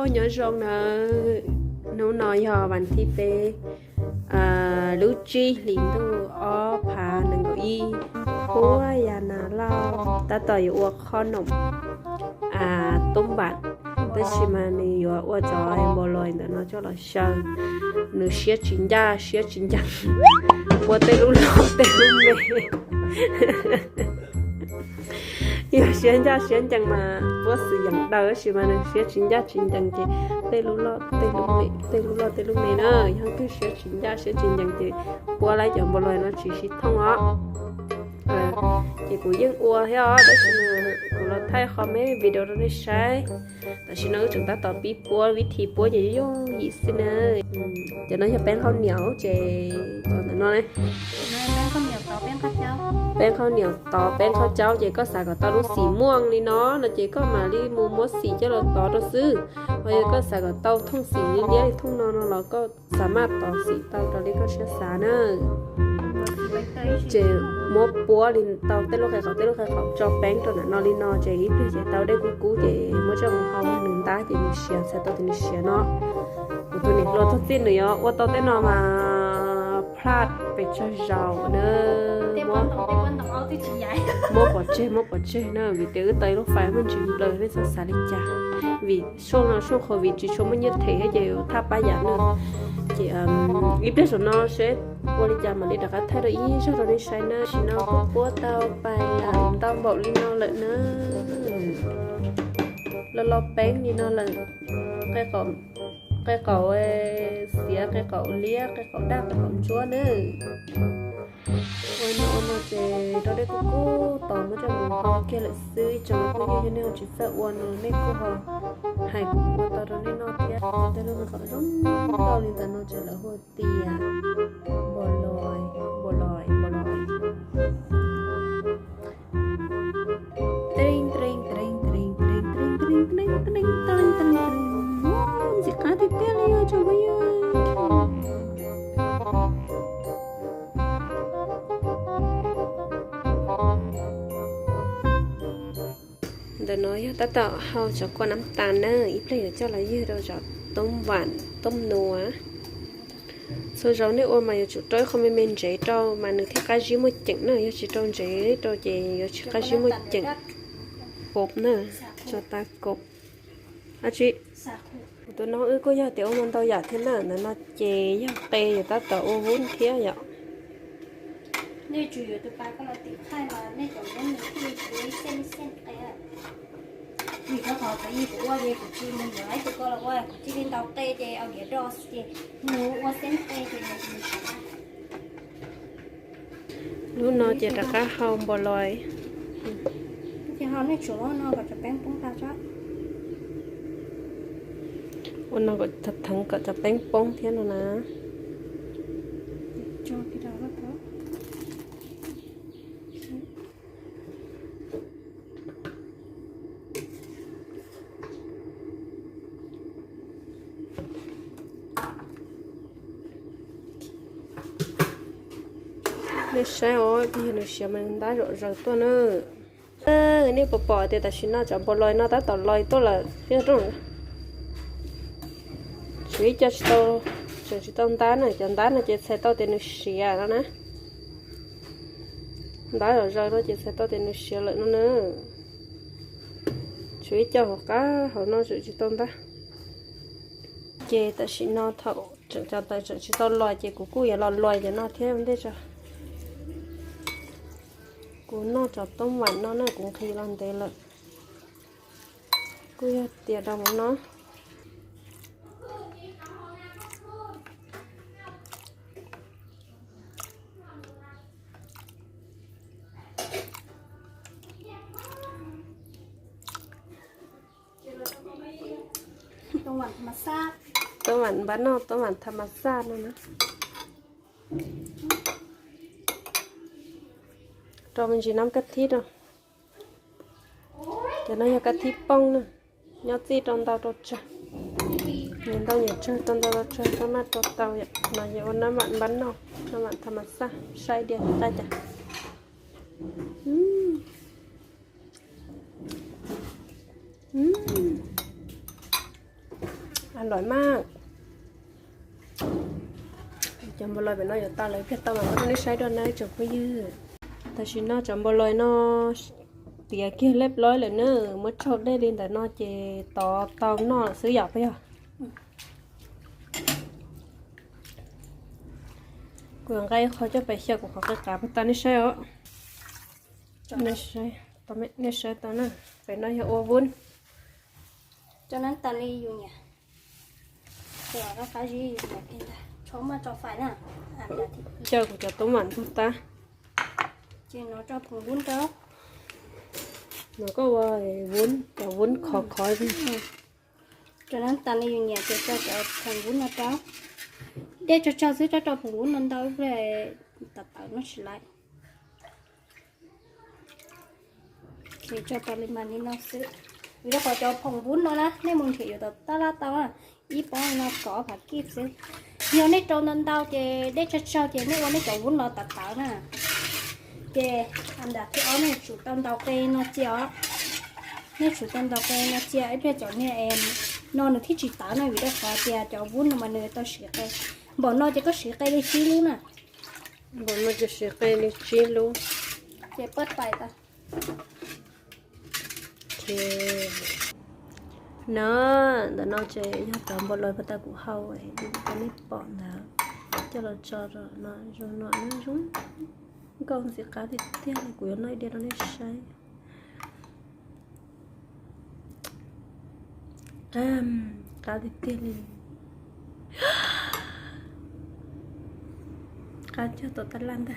Nyob zoo nawb, hnub no yog vas thib peb, lub tsib hlis ntuj ob phav nees nkaum ib, huab ya nas lauj, tab tom yuav ua qhob noom tub npam, tab sis mas nws yuav ua cov npau lois ntawm no coj los xyaw. Nws siab tsis ncaj siab tsis ncees, ua tej lub loj tej lub me. Yog siab ncaj siab ncees mas puab xwm yeem daws, tab sis mas nws siab tsis ncaj tsis ncees ces tej lub loj tej lub me, tej lub loj tej lub me na. Yog kawg siab tsis ncaj siab tsis ncees ces puab lawv cov npau lois no tsis sib thooj os. Ces kuv yeej ua thiab os, tab sis kuv los thaij qhov me video rau nej saib. Tam sim no wb tseem tab tom pib puab, vib thib puab ces yooj yim xwb na. Ces no yog peeb hauj niam ces tov ntawm no ne. Peeb hauj niam tov peeb qhov caub ces koj xav kom tau lub xim muaj li no no ces koj mam li mus muab xim coj los tov rau xwb. Ho yog koj xav kom tau thooj xim li liab li thooj no no los koj xav maj tov xim tau raws li koj siab xav na. Ces muab puab li tau tej lub qe qaum tej lub qe qaum tso peeb rau ntawm no li no ces ib pliag ces tau dej kub kub ces muab coj mus hau nws ntab ces nws siav, txhais tau tias nws siav no. Kuv tus niam hluas txog txij nws yuav ua tau tej no mas plaj pes tsawg zaus na. Muab pov tseg, muab pov tseg na, vim tias wb tau ib lub fais muaj ntsis nplaws, nej txhob xav li cas. Vim soj no soj qhov vim tsis tshua muaj nyiaj them thiab ces thaj pab yam na. Ces ib pliag saum no seb ua li cas mam li rov qab thaij rau ib zag rau nej saib na. Tam sim no kuj puab tau pais ntau npaum li no lawm na. Los los peeb li no lawm. Qe qaum xiav, qe qaum liab, qe qaum daj, qe qaum ntsuab na. Ua no ua no ces rau dej kuj kub tos muab coj mus hau kiag lawm xwb. Ib tsoom phooj ywg, yog nej ho tsis txawj ua no nej kuj ho hais kuv ua tau rau nej noj thiab. Tej lub qe qaum zoo nkauj li ntawm no ces lawv hu tias npau lois, npau lois, npau lois. Ntxim qab tiag tiag li os tsoom phooj ywg. Ntawm no yog tab tom hau cov kua nab tas na, ib pliag yuav coj los ywg rau cov toob vam toob nua. Txhua zaus nej ua mas yuav tsum rau ib qho me me ntsev rau mas nws thiaj qab zib muaj ceem na, yog tsis rau ntsev rau ces yuav tsis qab zib muaj ceem. Kob na, tso tas kob. Ab tsi, kuv tus nob wb kuj yog tias ua ntau yam thiab na, ntawm no ces yog qe yuav tab tom ua vub thiab yom. Nej tsuas yuav tus pas koj los tim thaij mas nej cov vub nws thiaj li tsis ua ib xeej ib xeej qe. Vim rau qhov txawm yog kuv ua ces kuv tsis mus yuav ib tug ko los ua, kuv cia li ntaus qe ces au diav do xwb ces nws ua xeeb qe ces nws tsis nws siav. Lub no ces rov qab hau npau lois. Ces ho nej tsum no kom cov peeb poob tag tso. Ua no kom theev kom cov peeb poob thiab no na. Nej saib os, yog nws siav mas nws ntab zom zaws tuaj na. Nej puas pom tias tam sim no cov npau lois no tab tom lois tuaj lawm thiab. Tshuav ib co tsis tau, tseem tsis tau ntab na, cov ntab no ces txhais tau tias nws siav no na. Ntab zom zaws no ces txhais tau tias nws siav lawm no na. Tshuav ib co hauv qab hauv no tseem tsis tau ntab. Ces tam sim no thaum tseem cov tawv tseem tsis tau lois ces kuv kuj yuav los lois cov no thiab ua ntej tso. Kuv noj cov toob vam no na, kuv nqhis los ntev lawm. Kuj yog tias rau mus no. Toob vam npab noj, toob vam tha mas xaj no na. Rau me ntsis nab kab thib rau. Cov no yog kab thib poob na, nyob txij rau ntau rau tsawg. Nyias ntau nyias tsawg, rau ntau rau tsawg, rau naj rau tau yom. No yog ua nab vam npab noj, nab vam tha mas xaj, saib diaj qab cas. Lawm mas, cov npau lais pem no yuav tau lawm, ib pliag tau mam muab rau nej saib dua na tsoom phooj ywg. Tam sim no cov npau lais no tiav kiag leb loib lawm na, muab tsau dej li ntawm no ces tov tau noj xwb yom, puas yog? Kuv nqa ib qho coj pem xyaw kuv qhov qab qab puas tau nej saib os. Nej saib tau na, pem no yog ua vub. Caw kuv cov tub mam ntug tab. No koj ua vub, cov vub khov khov. Rau nab tas li yus nyiam ces rau cov phoom vub no rau. Dej tsawg tsawg xwb, rau rau phoom vub no ntau ib pliag tawv tawv no tsis laiv. Ces tso tas li mas li no xwb. Vim rau qhov cov phoom vub no na nej mus nrhiav yuav tau tab laj tau na, ib pob no kaum ob phav kij xwb. Yog nej rau ntau ntau ces dej tsawg tsawg ces nej ua nej cov vub no tawv tawv na. Ces nram thib ob nej tsum tau ntaus qe no cia os. Nej tsum tau ntaus qe no cia ib pliag cov niag no nws thiaj tsis tawv na, vim rau qhov tias cov vub no mas nws tau siv qe. Npaum no ces koj siv qe li tsib lub na. Npaum no ces siv qe li tsib lub. Ces pab pais tau. No, ntawm no ces yog cov npau lais puag ta kuv hau, nej pom ntawd, coj los tso rau no, zoo no zoo nkauj ntxim qab tiag tiag li, kuv yuav noj ib diav rau nej saib. Qab, qab tiag tiag li. Qab cog tau tab laj ntag.